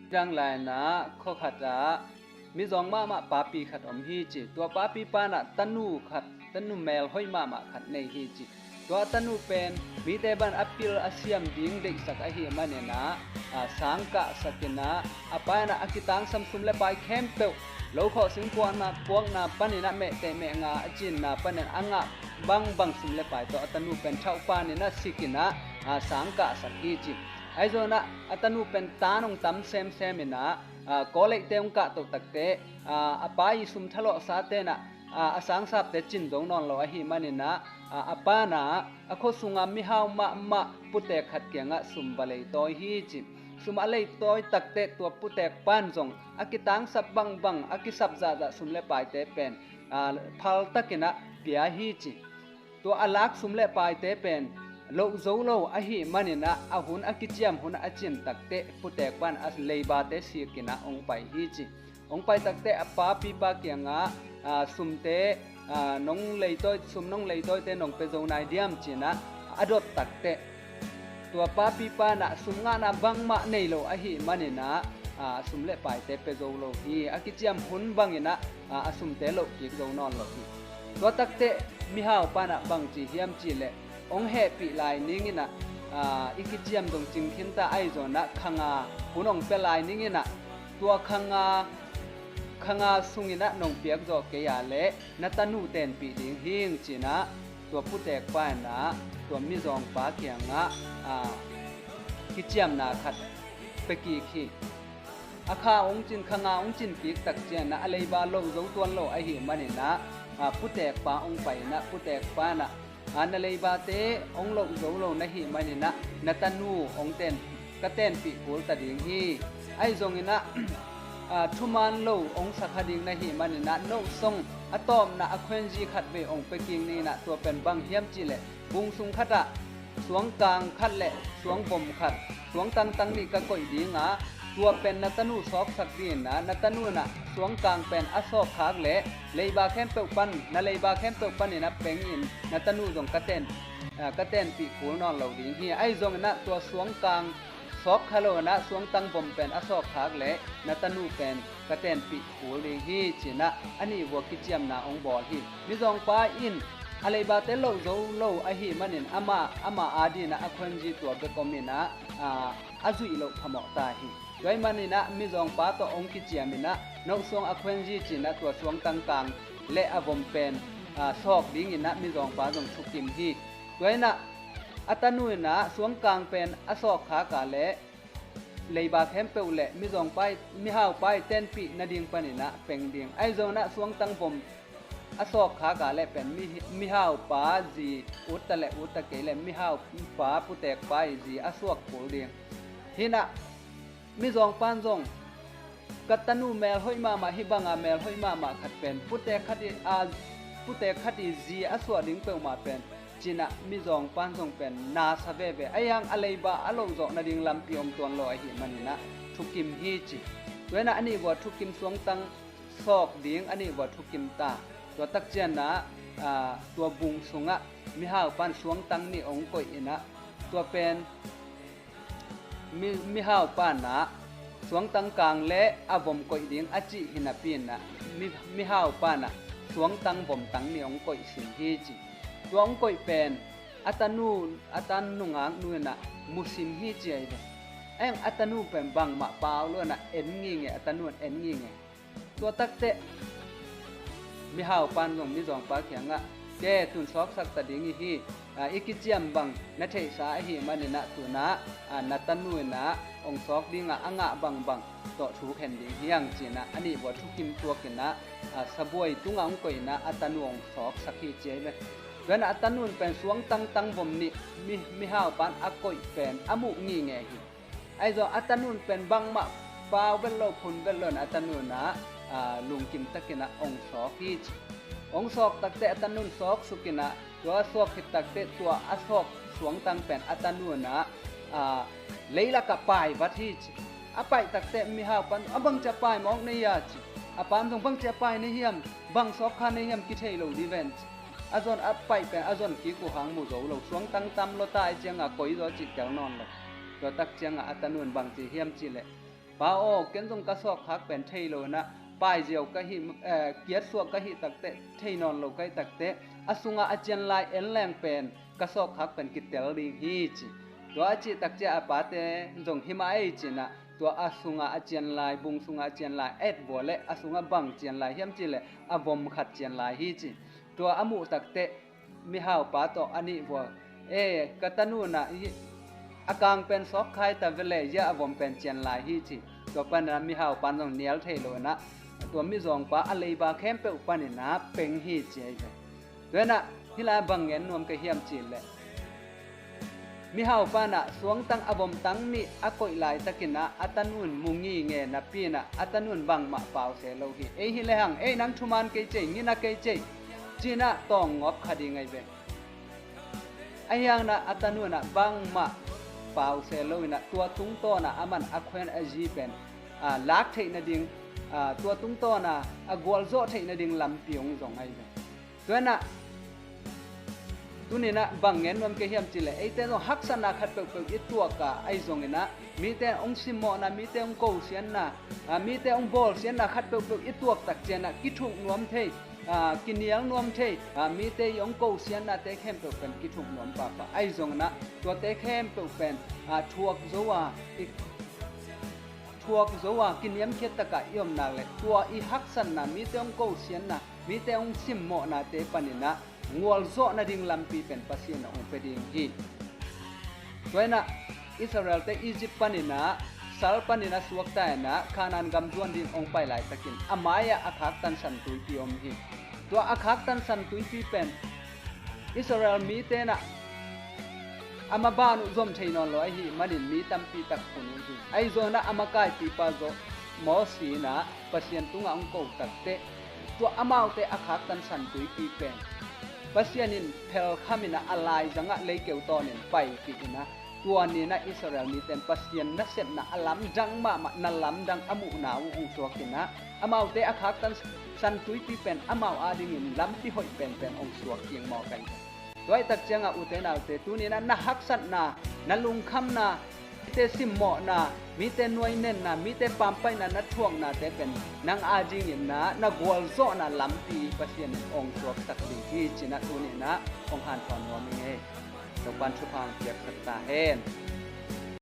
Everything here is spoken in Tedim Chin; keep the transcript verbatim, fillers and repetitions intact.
Dang lainah khua khatah mizawng mahmah papi khat om hi ci. Tua papi panah tanu khat, tanu mel hoih mahmah khat nei hi ci. Tua tanu pen mite ban a pil a siam ding deihsak ahi maninah, a, sang kahsakinah a panah a kitangsam sum le pai khempeuh lo khawh sing puakna, puakna paninah mehteh mehnga a cinna panin a ngah bangbang sum le pai tawh a tanu pen thauh paninah sikinah, a, sang kahsak hi ci. Ahi zonah a tanu pen ta nong tam semseminah, a, kawleite hong kahtoh takte, a, a pa i sum thalawhsa tenah, a, a sangsapte cin zo nawn lo ahi maninah, a, a panah a khua sunga mihau mahmah putek khat kiangah sum va leitawi hi ci. Sum a leitawi takte tua putek pan zong a kitangsap bangbang a kisap zahzah sum le paite pen, a, phaltakinah pia hi ci. Tua a lak sum le paite pen loh zo lo ahi maninah a hun a kiciam hun a cin takte putek pan a leibate sikinah hong pai hi ci. Hong pai takte a papipa kiangah, a, sumte, a, nong leitawi, sum nong leitawite nong pia zo nai diam cinah a dot takte tua papipa inah sum ngahna bangmah nei lo ahi maninah, a, a sum le paite pia zo lo hi. A kiciam hun banginah, a, a sumte loh kik zo nawn lo hi. Tua takte mihau panah bangci hiam cihleh hong hehpih lai ninginah, a, i kiciam zong cingkhinta ahi zonah khanga hun hong pia lai ninginah tua khanga, khanga sunginah nong piak zawh kei a leh na tanu tenpih ding hing cinah tua putekpa inah tua mizawngpa kiangah, a, kiciamna khat pia kik hi. A kha hong cin, khanga hong cin kik tak cianah a leiba loh zo tuan lo ahi maninah, a, putekpa hong pai inah putekpa inah, a, na leibate hong loh zo lo na hih maninah na tanu hong ten, ka tenpih kul ta ding hi. Ahi zonginah, a, thuman lo hong sakha ding na hih maninah nohsong a tawpna a khuenzi khat vei hong pia kik ninginah tua pen bang hiam cihleh bung sung khatah suangkang khat le suangvom khat, suang tangtang nih ka koih dinga tua pen na tanu sawksak dinginah na tanu inah suangkang pen a sawkkhak leh leiba khempeuh pan, na leiba khempeuh paninah pengin na tanu zong ka ten, a, ka tenpih kul nawn lo ding hi. Ahi zonginah tua suangkang sawkkha lo inah suangtang vom pen a sawkkhak leh na tanu pen ka tenpih kul ding hi cinah a nih vua kiciamna hong bawl hi. Mizawngpa in a leibate loh zo lo ahi manin ama, ama adinah a khuenzi tua bek om inah, a, a zuih loh phamawh ta hi. Tua ahih maninah mizawngpa tawh hong kiciaminah nohsuang a khuenzi cinah tua suangtang kang le a vom pen, a, sawk dinginah mizawngpa zong thukim hi. Tua inah a tanu inah suangkang pen a sawkkhak a leh leiba khempeuh le mizawngpa i, mihaupa i tenpih nading paninah peng ding. Ahi zonginah suangtang vom a sawkkhak a leh pen mi, mihaupa zi utta le utta kei le mihaupa putekpa i zi a suak kul ding. Hinah mizawngpan zong ka tanu mel hoih mahmah hih banga mel hoih mahmah khat pen putek khat i, a, putek khat i zi a suah ding peuhmah pen cinah mizawngpan zong pen nasa veve. Ahi hang a leiba a loh zawh nading lampi om tuan lo ahi maninah thukim hi ci. Tua inah a nih vua thukim suangtang sawk ding a nih vua thukim ta. Tua tak cianah, a, tua bung sungah mihaupan suangtang nih hong koih inah tua pen mi, mihaupa inah suangtang kang le a vom koih ding a cih hi napi inah mi, mihaupa inah suangtang vomtang nih hong koih sin hi ci. Tua hong koih pen a tanu, a tanu ngaknu inah mu sin hi ci ahi ve. Ahi hang a tanu pen bangmah pau lo inah en ngingei, a tanu in en ngingei. Tua takteh mihaupan zong mizawngpa kiangah, ke tun sawksak ta ding i hi, a, i kiciam bang na theihsa ahi maninah tunah, a, na tanu inah hong sawk dingah a ngah bangbang tawh thu khen ding hi hang cinah a nih vua thukim tuakinah, a, sabuai tungah hong koihinah a tanu hong sawksak hi ci ahi ve. Tua inah a tanu in pen suangtang tangvom nih mi, mihaupan a koih pen a muh ngingei hi. Ahi zong a tanu in pen bangmah pau vet lo, phun vet lo in a tanu inah, a, lungkim takinah hong sawk hi ci. Hong sawk takteh a tanu in sawk sukinah tua a sawk khit takteh tua a sawk suangtang pen a tanu inah, a, leilakah paivat hi ci. A paih takteh mihaupan a bangci a pai mawk na hia ci. A pan zong bangci a pai na hiam, bang sawk kha na hiam kithei lo dih ven ci. A zon a paih pen a zon kik uh hang mu zo lo, suangtang tam lua ta i cianga koi zaw cih tel nawn lo. Tua tak cianga a tanu in bangci hiam cihleh, Pa aw, ken zong ka sawkkhak pen thei lo inah, paiziau ka hih, eh, kiatsuak ka hih takteh, thei nawn lo ka hih takteh, a sungah a cian lai en leng pen ka sawkkhak pen kitel ding hi ci. Tua a cih takciah a pate zong himah ei cinah, tua a sungah a cian lai, bung sungah a cian lai, et bua le a sungah bang cian lai hiam cih leh a vom khat cian lai hi ci. Tua a muh takteh mihaupa tawh a nih vua, e, ka tanu inah a kang pen sawkkhai ta vele, zia a vom pen cian lai hi ci. Tua paninah mihaupa in zong nial thei lo inah, tua mizawngpa a leiba khempeuh paninah peng hi ci ahi ve. Tua inah hih lai bang ngen nuam ka hiam cih leh, mihaupa inah suangtang a vomtang nih a koih laitakinah a tanu in mu nginge napi inah a tanu in bangmah pause lo hi. Ei hi lehang, ei nang thuman kei cei, ngina kei cei, cinah tawng ngawp kha ding ahi ve. Ahi hanginah a tanu inah bangmah pause lo inah tua tungtawnah aman a khuan a zi pen, a, lak theih nading, a, tua tungtawnah a gualzawh theih nading lampi hong zong ahi ve. Tua inah tuninah bang ngen nuam ka hiam cih leh, eite zong haksatna khat peuhpeuh i tuak a, ahi zonginah mite hong simmawhna, mite hong kosianna, a, mite hong bawlsiatna khat peuhpeuh i tuak takcianah kithuk nuam thei, a, kinial nuam thei, a, mite i hong kosiatnate khempeuh pen kithuk nuam pahpah. Ahi zonginah tuate khempeuh pen, a, thuak zo a, i thuak zo a, kiniamkhiat takah i om nak leh tua i haksatna, mite hong kosianna, mite hong simmawhnate paninah gualzawh nading lampi pen Pasian in hong pia ding hi. Tua inah Israelte Egypt paninah sal paninah suakta inah Kanaan gam zuan ding hong pai laitakin a mai-ah a khaktan San Tuipi om hi. Tua a khaktan San Tuipi pen Israel mite inah a maban uh zom thei nawn lo ahih manin mi tampi tak khun uh hi. Ahi zonginah a makaipipa zawh Mosi inah Pasian tungah hong ko takteh, tua amaute a khaktan San Tuipi pen Pasian in phelkham inah a laizangah leikeu tawnin paipih inah, tua ninah Israel mite in Pasian nasepna a lamdang mahmah, na lamdang a muhna uh hong suak inah, amaute a khaktan San Tuipi pen amau adingin lampi hoih penpen hong suak kik mawk ahi. Tua ahih takciangah ute naute, tuninah na haksatna, na lungkhamna, mite simmawhna, mite nuainenna, mite pampaihna na thuaknate pen nang adinginah na gualzawhna lampi Pasian in hong suaksak ding hi cinah tuninah hong hanthawn nuam ing ei. Topa'n thupha hong piaksak ta hen.